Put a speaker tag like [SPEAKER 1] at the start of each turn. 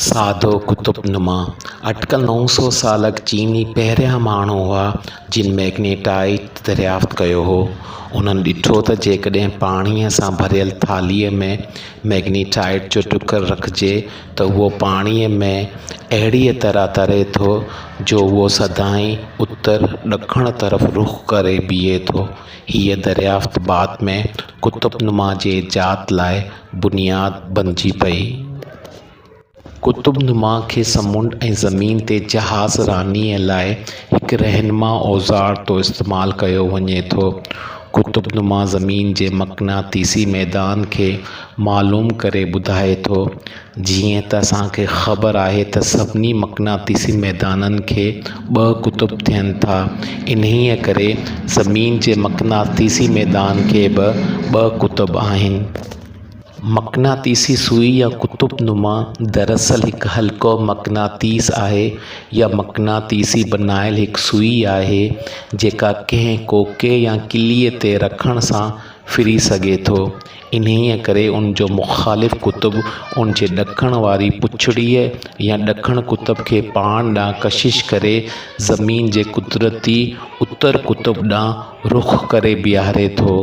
[SPEAKER 1] سادو قطب نما، اٽڪل 900 سال اڳ چيني پهريان ماڻهو هئا جن مئگنيٽائيٽ دريافت ڪيو هو. انهن ڏٺو ته جيڪڏهن پاڻيء سان ڀريل ٿالهيء ۾ مئگنيٽائيٽ جو ٽڪر رکجي ته اهو پاڻيء ۾ اهڙيء طرح تري ٿو جو اهو سدائين اتر ڏکڻ طرف رخ ڪري بيهي ٿو. هيء دريافت بعد ۾ قطب نما جي ايجاد لاء بنياد بنجي پئي. قطب نما کي سمنڊ ۽ زمين تي جهاز رانيء لاء هڪ رهنما اوزار طور استعمال ڪيو وڃي ٿو. قطب نما زمين جي مقناطيسي ميدان کي معلوم ڪري ٻڌائي ٿو. جيئن ته اسان کي خبر آهي ته سڀني مقناطيسي ميدانن کي ٻه قطب ٿين ٿا، انهيء ڪري زمين جي مقناطيسي ميدان کي به ٻه قطب آهن. مقناطيسي سوئي يا قطب نما دراصل هڪ حلقو مقناطيس آهي يا مقناطيسي بنايل هڪ سوئي آهي جيڪا ڪنهن ڪوڪي يا ڪليء تي رکڻ سان ڦري سگهي ٿو. انهيء ڪري ان جو مخالف قطب ان جي ڏکڻ واري پڇڙيء يا ڏکڻ قطب کي پاڻ ڏانهن ڪشش ڪري زمين جي قدرتي اتر قطب ڏانهن رخ ڪري بيهاري ٿو.